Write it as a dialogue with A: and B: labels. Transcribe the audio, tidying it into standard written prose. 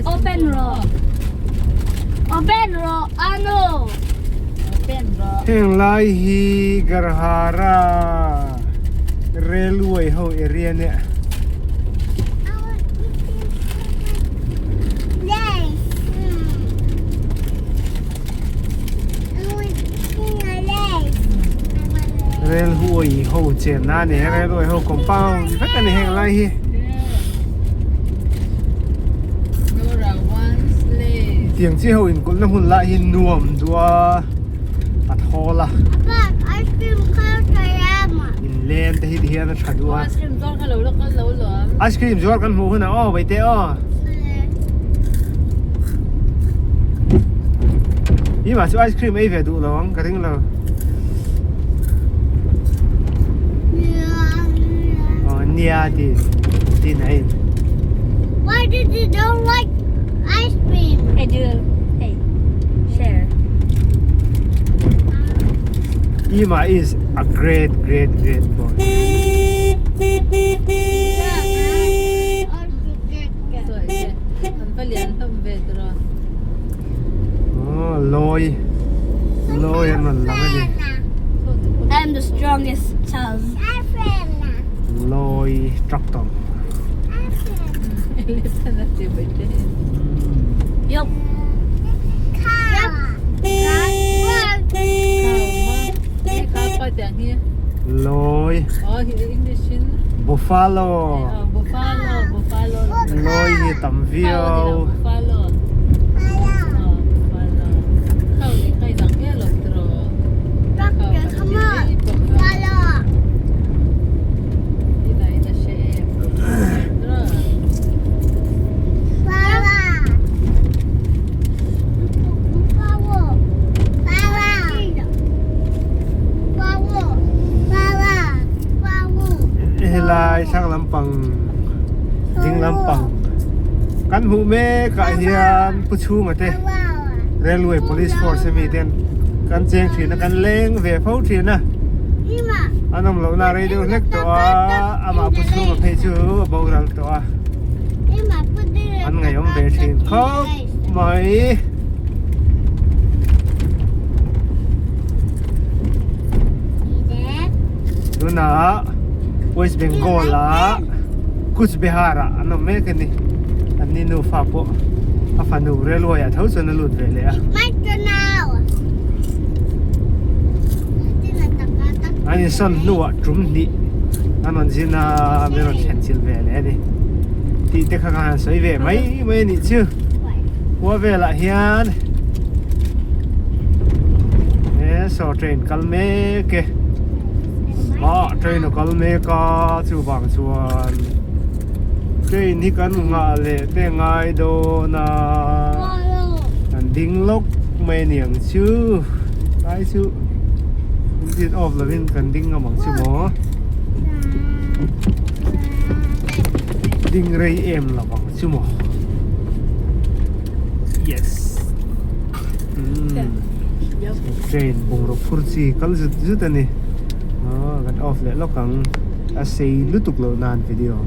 A: Open rawh. Open rawh anu. Open rawh.
B: Heng lai hi Garhara railway ho area nia. Railway ho chenna a ni a railway ho compound vek a ni heng lai hi. Tiang chi ho inkulhna hmun lah hi nuam duh a a thawl a inlen te hi ti hian a tha duh a ice cream zuar kan hmuh hunah aw Baite aw. Ni mah chu ice cream ei ve duh lo ang ka ring lo. Oh nia ti ti na in.
C: Why did you don't like ice cream?
A: I do. Hey, share.
B: Ima is a great great great boy. Lawi lawi an rawn lang a ni.
A: I am the strongest child.
B: Lawi tractor.
A: Yup.
B: Lawi Buffalo. Lawi hi tam viau. Helai thlang lampang ding lampang kan hmuh mek ah hian pu chhunga te railway police force ami ten kan cheng thin a kan leng ve fo thin a an awm lohna rei deuh hlek tawh a amah pu chhunga phei chu a boral tawh a an ngaihawm ve thin khawp mai. Tunah West Bengal ah Cooch Behar ah an awm mek a ni. An ni nufa pawh a fanu railway ah tho chuan a lut ve leh a. An insawn hnuah tum hnih an rawn zin a min rawn thlen chilh ve leh a ni. Tih te kha ka han sawi ve mai mai a nih chu. Khua velah hian he saw train kal mek e ah train a kal mek a chuvang chuan train hi kan nghah leh te ngai dawn a kan ding lawk mai a niang chu tlai chu engine off lovin kan ding ngam ang chu maw ding rei em lovang. Chu maw? Yes. Train bungraw phur chi kal zut zut a ni. Aw kan off leh lawk ang. A sei lutuk loh nan video.